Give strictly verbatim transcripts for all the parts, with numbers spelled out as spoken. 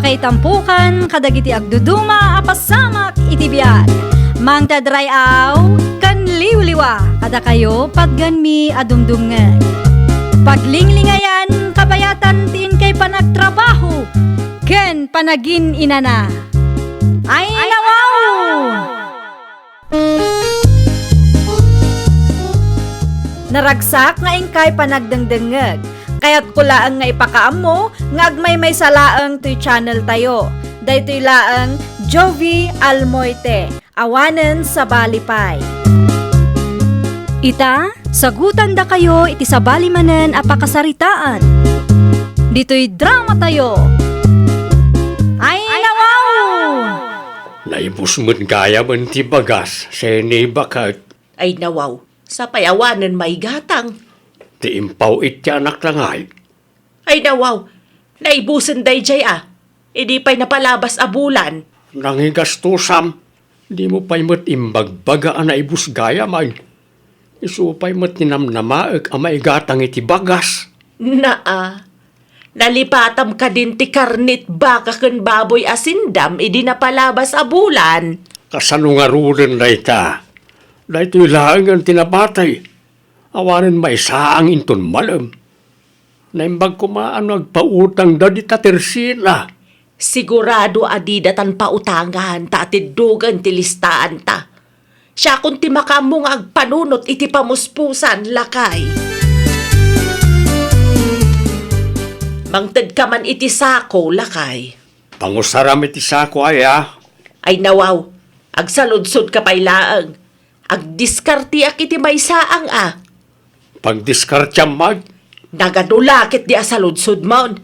Ay tampukan kadagiti agduduma a pasamak iti biag. Mangted ray-aw ken liwliwa kadakayo patgenmi a dumdumngeg. Paglinglingayan, kabayatan ti inkay panagtrabaho ken panagin-inana. Ay, nawaw! Naragsak nga inkay panagdengdengngeg. Kayatko laeng nga ipakaammo nga agmaymaysa laeng toy channel tayo. Daytoy laeng Jovie Almoite, awanen sabali pay. Ita, sagutandakayo iti sabali manen a pakasaritaan. Ditoy drama tayo. Ay, nawaw! Naibus met gayam ti bagas, Seni, baket. Ay nawaw, sapay awanen maigatang. Ti impaw-it ti anakta ngay. Ay nawaw, naibusen daydiay a. Idi pay napalabas a bulan. Nangigastusam, dimo pay met imbagbaga a naibus gayam ay. Isu pay met ti namnamaek a maigatang iti bagas. Naa, nalipatam kadin ti karnit baka ken baboy a sindam idi napalabas a bulan. Kasano ngaruden dayta? Daytoy laengen ti napatay. Awanen maisaang inton malem. Naimbag koma a no agpautangda dita tersina. Sigurado a dida tan pautangan ta atiddogen ti listaanta. Siakon ti makaammo nga agpanunot iti pamuspusan, lakay. Mangtedka man iti sako, lakay. Pangusaram iti sako, aya? Ay nawaw, agsaludsodka pay laeng. Agdiskarteak iti maysaang a. Pagdiskarteam met? Nagadu la ketdi a saludsodmon.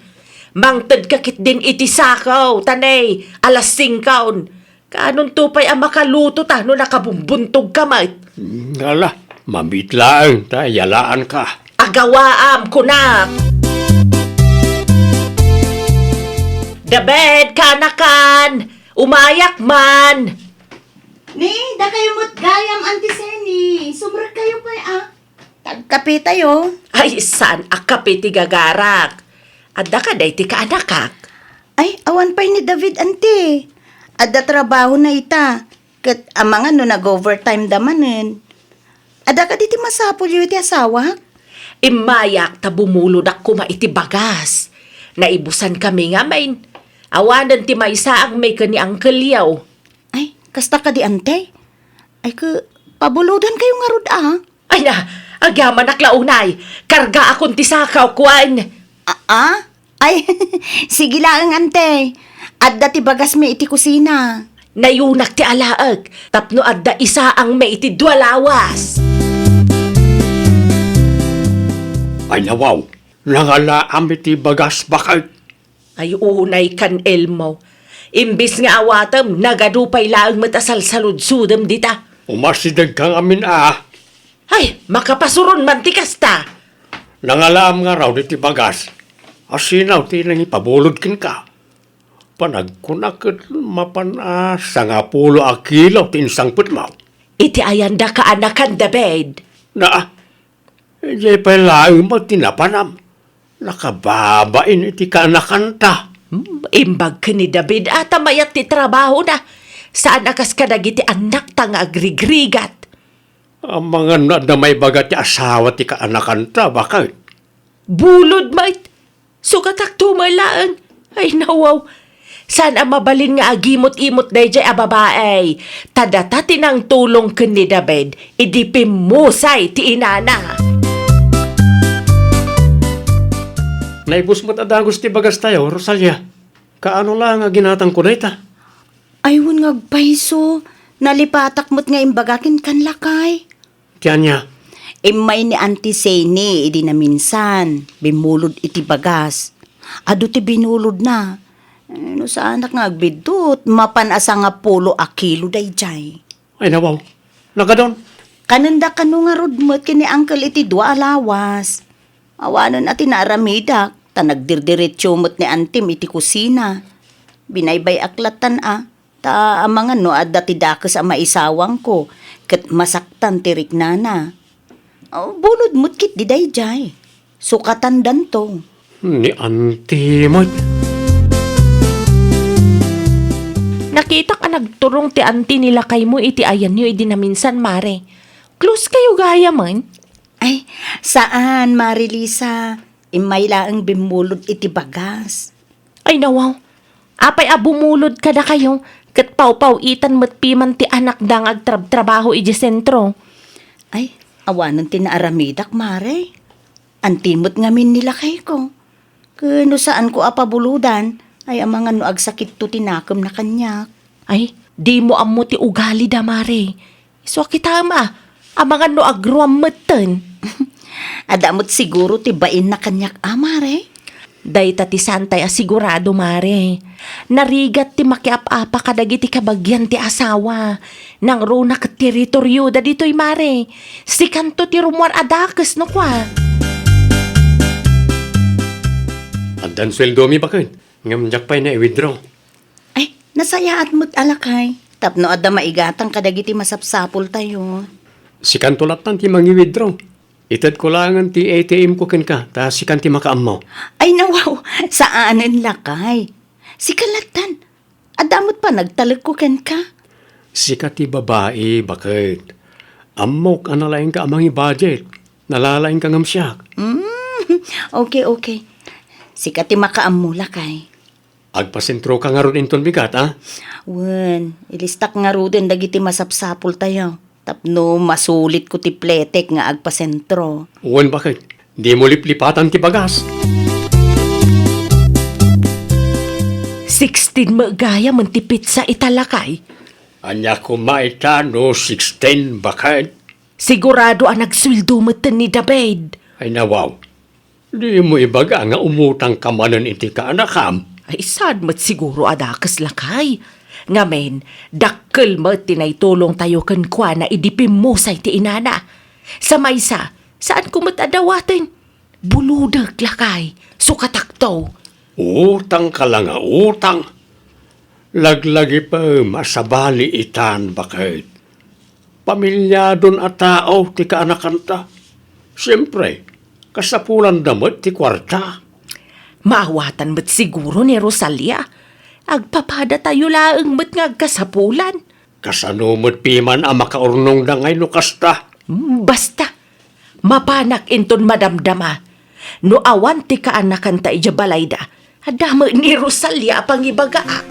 Mangtedka ketdin iti sako, ta ne, alas singkon. Kaanonto pay a makalutota no nakabumbuntogka met? Ala, mamiit laeng ta yalaanka. Agawaam, kunak! David, kaanakan! Umayak man! Ni, dakayo met gayam, Auntie Seni. Sumrekkayo pay a. Tagkapitayo. Ay, saan a kape ti gagarak? Adda kadi ti kaanakak? Ay, awan pay ni David, Auntie. Adda trabahona ita. Ket amangan no nag-overtime da manen. Adda kadi ti masapulyo iti asawak? Immayak ta bumulodak koma iti bagas. Naibusankami ngamin. Awanen ti maysaangmi ken ni Uncle Yao. Ay, kasta kadi, Auntie? Ay, ke, pabulodankayo ngarud a. Ay na, agyamanak la unay. Kargaakon ti sakaw, kuan. A, a? Ay, sige laeng, Auntie. Adda ti bagasmi iti kusina. Nayunak ti alaek tapno adda isaangmi iti dua lawas. Ay nawaw, nangalaam iti bagas, baket. Ay, unay kan Elmo. Imbis nga awatem, nagadu pay laeng met a salsaludsodem dita. Umasidegka ngamin a. Ay, makapasuron man ti kasta. Nangalaam ngarud iti bagas. Asino ti nangipabulod kenka? Panagkunak ket mapan a sangapulo a kilo ti insangpetmo. Iti ayan da kaanakan, David? Na, idiay pay laeng met ti napanam. Nakababain iti kaanakanta. Hmm, imbag ken ni David a ta mayat ti trabahona. Saan a kas kadagiti annakta nga agrigrigat. Amangan no adda maibaga ti asawa ti kaanakanta, baket. Bulod met. Sukatakto met laeng. Ay, nawaw. Saan a mabalin nga agimot-imot daydiay a babai. Ta data ti nangtulong ken ni David, idi pimmusay ti inana. Naibus met a dagus ti bagastayo, Rosalia. Kaano la nga ginatangko dayta? Ay, wen nga agpayso. Nalipatak met nga imbaga kenka, lakay. Ti ania? Immay ni Auntie Seni idi naminsan, bimmulod iti bagas. Adu ti binulodna. Eh, no saanak nga agbiddut, mapan a sangapulo a kilo daydiay. Ay, nawaw. Nagadon? Kanenda kano ngarud met ken ni Uncle iti dua a lawas. Awanen a ti naaramidak, ta nagdirdiretso met ni Antim iti kusina. Binaybay-ak lattan a, ta amangan no adda ti dakes a maisawangko, ket masaktan ti riknana. Oh, bulod met ketdi daydiay. Sukatandanto. Ni Anti met. Nakitak a nagturong ti anti ni lakaymo iti ayanyo idi naminsan, Mare. Close kayo gayamen? Ay, saan, Mare Lisa. Immay laeng bimmulod iti bagas. Ay, nawaw. Apay a bumulod kadakayo, ket pawpaw-itan met piman ti anakda nga agtrabtrabaho idiay sentro? Ay, awanen ti naaramidak, Mare. Anti met ngamin ni lakayko. Ket no saanko a pabulodan, ay amangan no agsakitto ti nakemna kaniak. Ay, dimo ammo ti ugalida, Mare. Isu a kitaem a, amangan no agruam metten. Adda met siguro ti bainna kaniak a, Mare. Dayta ti saantay a sigurado, Mare. Narigat ti makiap-apa kadagiti kabagian ti asawa. Nangruna ket teritorioda ditoy, Mare. Sikanto ti rummuar a dakes no kua. Addan sueldomi, baket, ngem diak pay nai-withdraw. Ay, nasayaat met a, lakay. Tapno adda maigatang kadagiti masapsapultayo. Sikanto lattan ti mangi-withdraw. Itedko laengen ti A T M ko kenka, ta sikan ti makaammo. Ay, nawaw, saanen, lakay. Sika lattan. Adda met panagtalekko kenka. Sika ti babai, baket. Ammok a nalaingka a mangi-budget. Nalalaingka ngem siak. Mm, okay, okay. Sika ti makaammo, lakay. Agpasentroka ngarud inton bigat, a? Wen, ilistak ngaruden dagiti masapsapultayo. Tapno masulitko ti pletek nga agpasentro. Wen, baket. Dimo liplipatan ti bagas. Sixteen met gayamen ti petsa ita, lakay. Ania koma ita no sixteen, baket? Sigurado a nagsueldo metten ni David. Ay, nawaw. Dimo ibaga nga umutangka manen iti kaanakam? Ay, saan met siguro a dakes, lakay. Ngamin, dakkel met ti naitulongtayo kenkuana idi pimmusay ti inana. Sa maysa, saanko met a dawaten. Bulodek, lakay, sukatakto. Utangka la nga utang. Laglagipem a sabali itan, baket. Pamilyadon a tao ti kaanakanta. Siempre, kasapulanda met ti kuarta. Maawatan met siguro ni Rosalia. Agpapadatayo laeng met nga agkasapulan. Kasano met piman a makaurnongda ngay no kasta? Hmm, basta. Mapanak inton madamdama. No awan ti kaanakanta idiay balayda, adda met ni Rosalia a pangibagaak.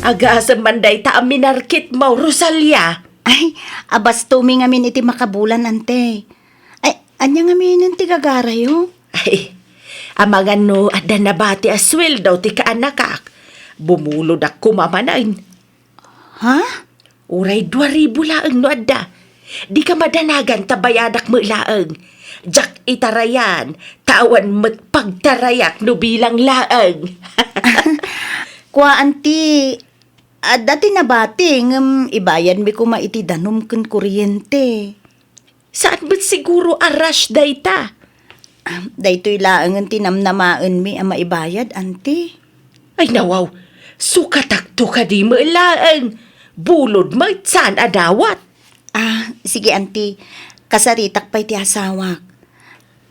Agasem man dayta a minarkitmo, Rosalia. Ay, abastomi ngamin iti makabulan, ante. Ay, ania ngaminen ti gagarayo? Ay, amangan no adda nabati a sueldo ti kaanakak. Bumulodak koma manen. Ha? Uray dua ribu laeng no adda. Dika madanagan ta bayadak met laeng. Diak itarayan, ta awan met pagtarayak no bilang laeng. Kua, anti, adda ti nabati, ngem ibayadmi koma iti danum ken kuryente. Saan met siguro a rush dayta? Ah, daytoy laengen ti namnamaenmi a maibayad, anti. Ay, nawaw, sukatakto kadi met laeng. Bulod met saan a dawat. Ah, sige, anti. Kasaritak pay ti asawak.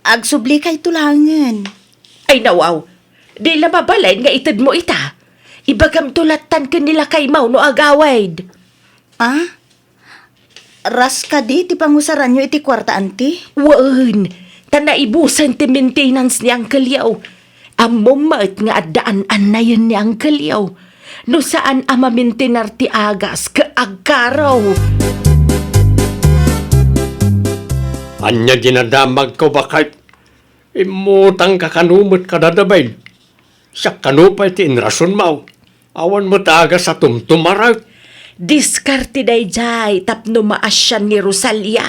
Agsublikayo laengen. Ay, nawaw, di la mabalin nga itedmo ita. Ibagamto lattan ken ni lakaymo no agawid. Ah? Rush kadi ti pangusaranyo iti kuarta, anti? Wen, ta naibusen ti maintenance ni Uncle Yao. Ammom met nga adda an-annayen ni Uncle Yao. No saan a mamaintenar ti agas ket agkaro. Ania dinadamagko, baket? Immutangka kano met kada David? Siak kano pay ti inrasonmo? Awan met agas a tumtumarek. Diskarte daydiay tapno maasian ni Rosalia.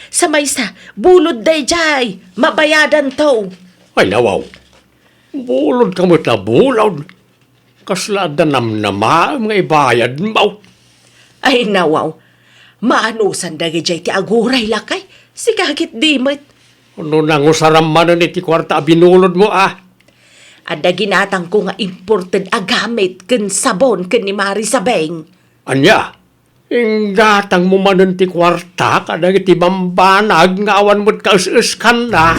Sa maysa, bulod daydiay, mabayadanto. Ay, nawaw. Bulodka met a bulod. Kasla adda namnamaem nga ibayadmo? Ay, nawaw. Maanusan dagijay ti aguray, lakay. Sika ketdi met. No nangusaram manen iti kuarta a binulodmo, a? Adda ginatangko nga imported a gamit ken sabon ken ni Mari Sabeng. Ania? Inggatangmo manen ti kuarta kadagiti bambanag nga awan met kaes-eskanna.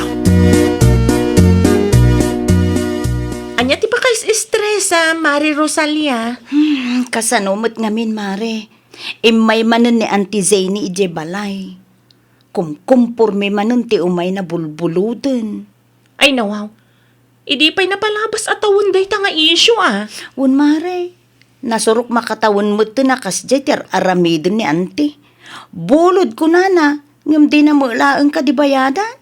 Ania ti pakaes-estresa, Mare Rosalia. Hmm, kasano met ngamin, Mare? Immay manen ni Auntie Zeni idiay balay. Kumkumporme manen ti umayna bulbuloden. Ay, nawaw. Idi pay napalabas a tawen dayta nga isyu, a. Wen, Mare. Nasurok makatawen met ti nakasdiay ti ar-aramiden ni Auntie. Bulod kunana, ngem dina met laeng kadi bayadan.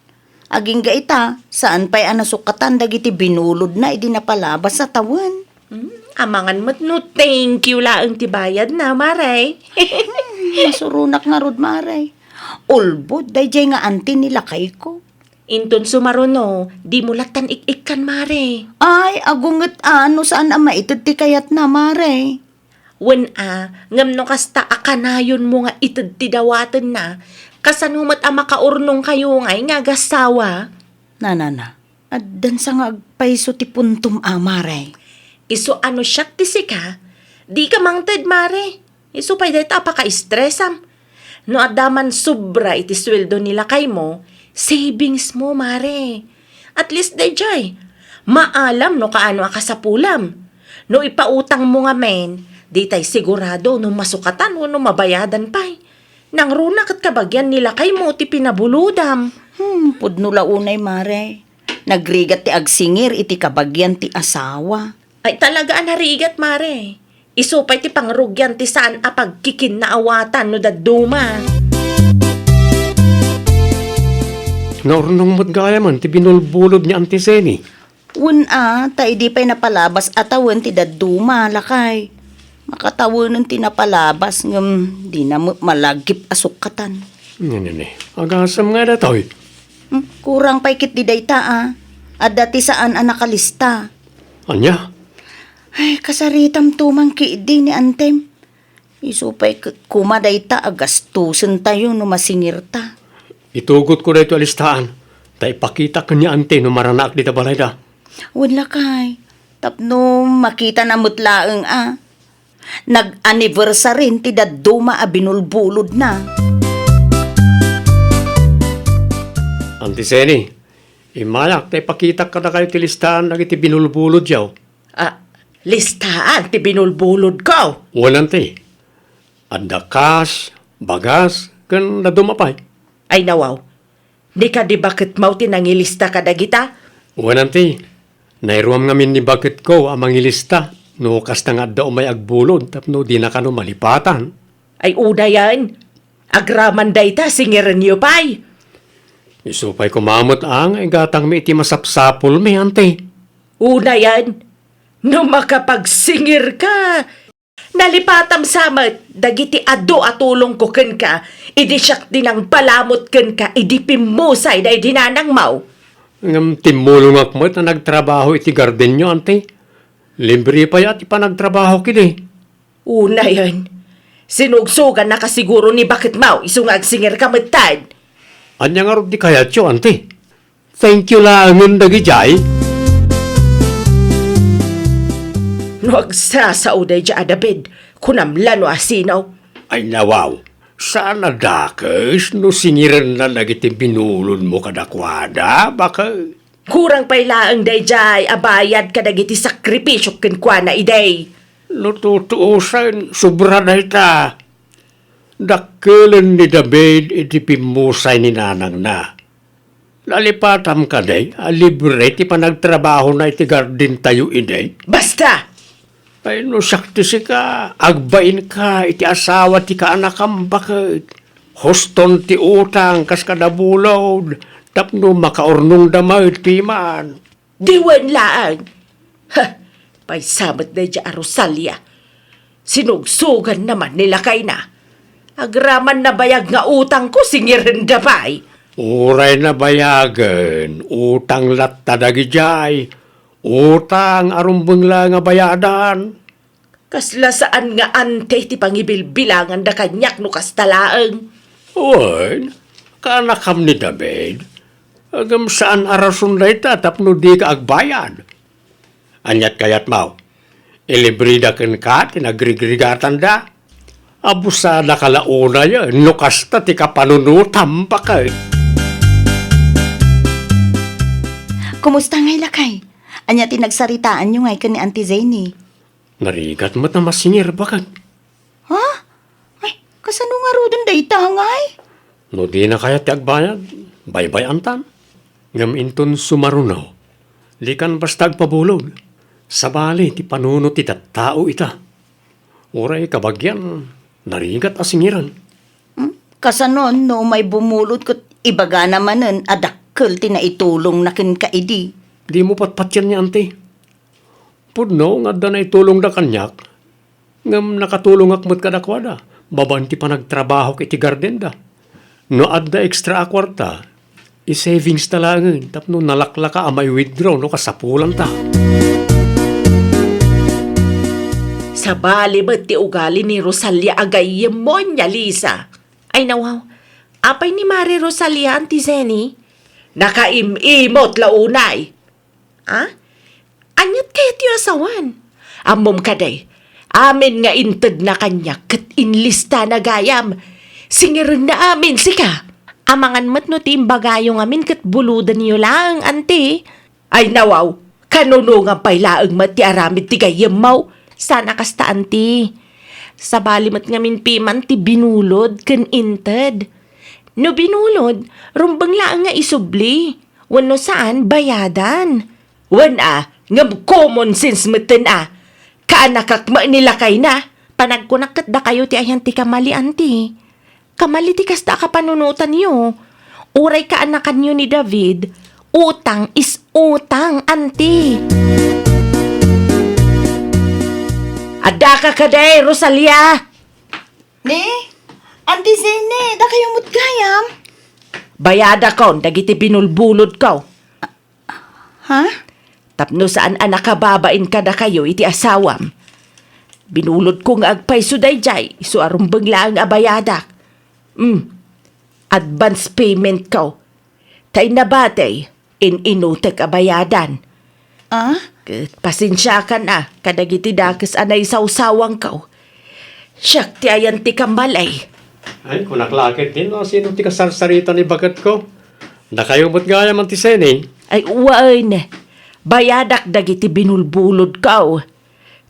Agingga ita, saan pay a nasukatan dagiti binulodna idi napalabas a tawen. Hmm, amangan met no thank you laeng ti bayadna, Mare. Hmm, nasuronak ngarud, Mare. Ulbod daydiay nga Auntie ni lakayko. Inton sumaruno, dimo lattan ik-ikkan, Mare. Ay, agunget a no saan a maited ti kayatna, Mare. Wen a, ngem no kasta a kanayonmo nga ited ti dawatenna, kasano met a makaurnongkayo ngay nga agassawa? Nanana, addan sa nga agpayso ti puntom a, Mare. Isu a no siak ti sika, dika mangted, Mare. Isu pay dayta a pakaistresam. No adda man sobra iti sueldo ni lakaymo, savingsmo, Mare. At least daydiay, maalam no kaano a kasapulam. No ipautangmo ngamin, ditay sigurado no masukatan wenno mabayadan pay. Nangruna ket kabagian ni lakaymo ti pinabulodam. Hmm, pudno la unay, Mare. Nagrigat ti agsingir iti kabagian ti asawa. Ay, talaga a narigat, Mare. Isu pay ti pangrugian ti saan a pagkikinnaawatan no dadduma. Naurnong met gayam ti binulbulod ni Auntie Zeni. Wen a, ta idi pay napalabas a tawen ti dadduma, lakay. Makatawenen ti napalabas, ngem dina met malagip a sukatan. Ne, ne, ne. Agasem nga datoy. Hmm, kurang pay ketdi dayta, a. Adda ti saan a nakalista. Ania? Ay, kasaritam tumang ketdi ni Antem. Isu pay ket koma dayta a gastusentayo no masingirta. Itugotko daytoy a listaan, ta ipakitak ken ni Ante no maranaak dita balayda. Wen lakay, tapno makitana met laeng a. Nag-anniversary ti dadduma a binulbulodna. Auntie Zeni, immayak ta ipakitak kadakayo ti listaan dagiti binulbulodyo. Ah, listaan ti binulbulodko? Wen, Auntie. Adda kas, bagas, ken dadduma pay. Ay, nawaw. Ni kadi baketmo ti nangilista kadagita? Wen, Auntie. Nairuam ngamin ni baketko a mangilista no kasta nga adda umay agbulod tapno dina kano malipatan. Ay, unayen. Agraman dayta, singirenyo pay. Isu pay koma met a nga igatangmi iti masapsapulmi, Auntie. Unayen, no makapagsingirka, nalipatam sa met dagiti adu a tulongko kenka idi siak ti nangpalamut kenka idi pimmusay daydi nanangmo. Ngem timmulongak met a nagtrabaho iti gardenyo, Auntie. Libre pay a ti panagtrabahok idi. Unayen, sinugsogannaka siguro ni baketmo isu nga agsingirka metten. Ania ngarud ti kayatyo, Auntie? Thank you laengen dagidiay. No agsasao daydiay a David, kunam la no asino. Ay, nawaw, saan a dakes no singirenna dagiti binulodmo kadakuada, baket? Kurang pay laeng daydiay a bayad kadagiti sakripisiok kenkuana idi. No tutuosen, sobra dayta. Dakkelen ni David iti pimmusay ni nanangna. Nalipatam kadi a libre ti panagtrabahona iti gardentayo idi? Basta! Ay, no siak ti sika, agbainka iti asawa ti kaanakam, baket. Huston ti utang kas kada bulod, tapno makaurnongda met piman. Di wen laeng. Ha! Paysa met daydiay a Rosalia. Sinugsoganna man ni lakayna. Agraman nabayag nga utangko, singirenda pay. Uray nabayagen, utang latta dagidiay. Utang a rumbeng laeng a bayadan. Kasla saan nga Ante ti pangibilbilanganda kaniak no kasta laeng. Wen, kaanakam ni David, ngem saan a rason dayta tapno dika agbayad. Aniat kayatmo? Ilibrida kenka ti nagrigrigatanda? Abusadaka la unayen no kasta ti kapanunotam, baket. Kumusta ngay, lakay? Ania ti nagsaritaanyo ngay ken ni Auntie Zeni? Narigat met a masingir, baket. Ha? Ay, kasano ngaruden dayta, ngay? No dina kayat ti agbayad, baybay-antan. Ngem inton sumaruno, dikan basta agpabulod. Sabali ti panunot ti tattao ita. Uray kabagian, narigat a singiran. Hmm? Kasanon no umay bumulod ket ibagana manen a dakkel ti naitulongna kenka idi? Dimo patpatian ni Auntie. Pudno nga adda naitulongda kaniak, ngem nakatulongak met kadakuada, babaen ti panagtrabahok iti gardenda. No adda extra a kuarta, i-savings ta laengen tapno nalaklaka a mai-withdraw no kasapulanta. Sabali met ti ugali ni Rosalia a gayyemmo, ania, Lisa. Ay, nawaw. Apay ni Mare Rosalia, Auntie Zenny? Nakaim-imot la unay. Ha? Aniat kayatyo a sawen? Ammom kadi, amin nga intedna kaniak ket inlistana gayam. Singirenna amin, sika. Amangan met no ti imbagayo ngamin ket bulodenyo laeng, Auntie. Ay, nawaw, kanunongan pay laeng met ti aramid ti gayyemmo. Saan a kasta, Auntie. Sabali met ngamin piman ti binulod ken inted. No binulod, rumbeng laeng nga isubli. Wenno saan, bayadan. Wen a, ngem common sense metten a. Kaanakak met ni lakayna. Panagkunak ket dakayo ti ayan ti kamali, Auntie. Kamali ti kasta a kapanunotanyo. Uray kaanakanyo ni David, utang is utang, Auntie. Addaka kadi, Rosalia? Ni? Auntie Zenny, dakayo met gayam? Bayadakon dagiti binulbulodko. Ha? Tapno saan a nakababain kadakayo iti asawam. Binulodko nga agpayso daydiay, isu a rumbeng laeng a bayadak. Hmm. Advance payment ko. Ta inna batay, in-inutek a bayadan. Ah? Ket pasensiakan a kadagiti dakes a naisawsawangko. Siak ti ayan ti kamali. Ay, kunak la ketdin no sino ti kasarsarita ni baketko. Dakayo met gayam, Auntie Zenny. Ay, wen. Bayadak dagiti binulbulodko.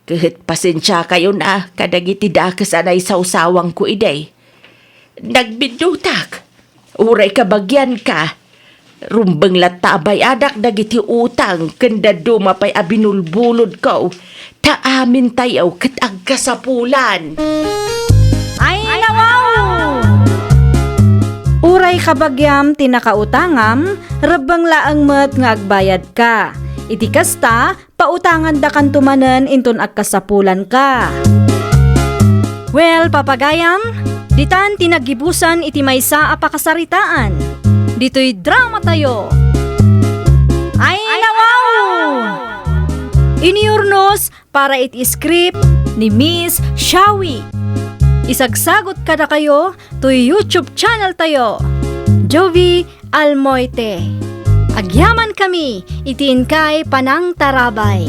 Ket pasensiakayon a kadagiti dakes a naisawsawangko idi. Nagbiddutak. Uray kabagianka. Rumbeng latta a bayadak dagiti utang ken dadduma pay a binulbulodko. Ta amintayo ket agkasapulan. Ay, nawaw! Uray kabagiam ti nakautangam, rebbeng laeng met nga agbayadka. Iti kasta, pautangandakanto manen inton agkasapulanka. Well, papagayam, ditan ti naggibusan iti maysa a pakasaritaan. Ditoy dramatayo. Ay, nawaw! Inurnos para iti script ni Miss Shawi. Isagsagot kadakayo toy YouTube channel tayo, Jovi Almoite. Agyaman kami iti inkay panangtarabay.